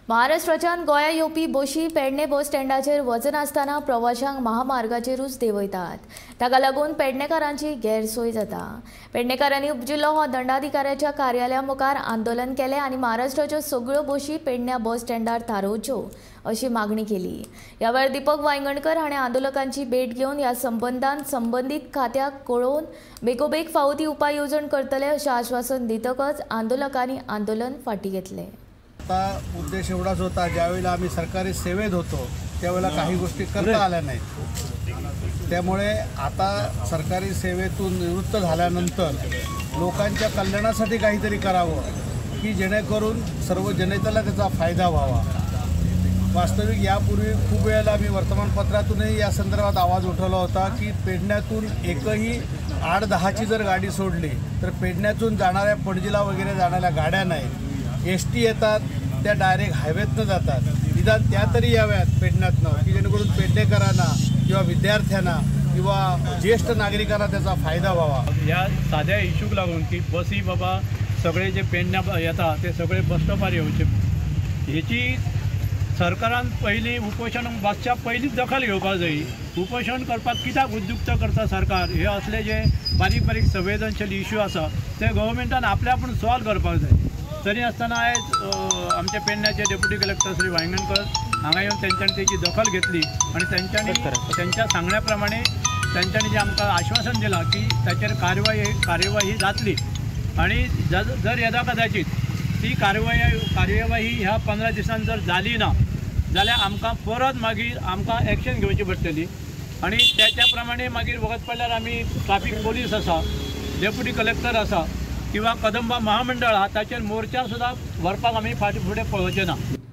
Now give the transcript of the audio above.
महाराष्ट्राच्यान गोंया येवपी बशी पेडणे बस स्टँडाचेर वचनासतना प्रवाशांक महामार्गाचेरूच देंवयतात. ताका लागून पेडणेकारांची गैरसोय जाता. पेडणेकारांनी उपजिल्हो दंडाधिकाऱ्याच्या कार्यालया मुखार आंदोलन केलें आनी महाराष्ट्राच्यो सगळ्यो बशी पेडण्या बस स्टँडार थारोवच्यो अशी मागणी केली. ह्या वेळार दीपक वायंगणकर हाणें आंदोलकांची भेट घेवन ह्या संबंदान संबंदीत खात्याक कळोवन बेगोबेग फावो ती उपाय येवजण करतले अशें आश्वासन दितकच आंदोलकांनी आंदोलन फाटीं घेतलें. आता उद्देश एवढाच होता, ज्यावेळेला आम्ही सरकारी सेवेत होतो त्यावेळेला काही गोष्टी करता आल्या नाहीत, त्यामुळे आता सरकारी सेवेतून निवृत्त झाल्यानंतर लोकांच्या कल्याणासाठी काहीतरी करावं की जेणेकरून सर्व जनतेला त्याचा फायदा व्हावा. वास्तविक यापूर्वी खूप वेळेला आम्ही वर्तमानपत्रातूनही या संदर्भात आवाज उठवला होता की पेडण्यातून एकही 8-10ची जर गाडी सोडली तर पेडण्यातून जाणाऱ्या पणजीला वगैरे जाणाऱ्या गाड्या नाहीत. एस टी येतात त्या डायरेक्ट हायवेतनं जातात, निदान त्या तरी याव्यात पेडण्यातनं की जेणेकरून पेडणेकरांना किंवा विद्यार्थ्यांना किंवा ज्येष्ठ नागरिकांना त्याचा फायदा व्हावा. ह्या साध्या इशूक लागून की बसी बाबा सगळे जे पेडण्या येता ते सगळे बस स्टॉपार येवचे हेची सरकारान पयलीं उपोशण बसच्या पयलींच दखल घेवपाक जाय. उपोशण करपाक कित्याक उद्युक्त करता सरकार? हे असले जे बारीक बारीक संवेदनशील इशू आसा ते गव्हर्मेंटान आपल्या आपूण सॉल्व करपाक जाय. तरी आसतना आयज आमच्या पेडण्याचे डेप्युटी कलेक्टर श्री वायंगणकर हांगा येवन तेंच्यांनी तेची दखल घेतली आनी तेंच्यांनी तेंच्या सांगण्या प्रमाणे तेंच्यांनी जें आमकां आश्वासन दिलां की ताचेर कार्यवाही जातली आनी जर येदा कदाचीत ती कार्यवाही ह्या 15 दिसान जर जाली ना जाल्यार आमकां परत मागीर आमकां एक्शन घेवची पडटली आनी त्याच्या प्रमाणे मागीर वगत पडल्यार आमी ट्राफीक पोलीस आसा, डेप्युटी कलेक्टर आसा किंवा कदंबा महामंडळ आहा ताचेर मोर्चा सुद्दां व्हरपाक आमी फाटीं फुडें पळोवचे ना.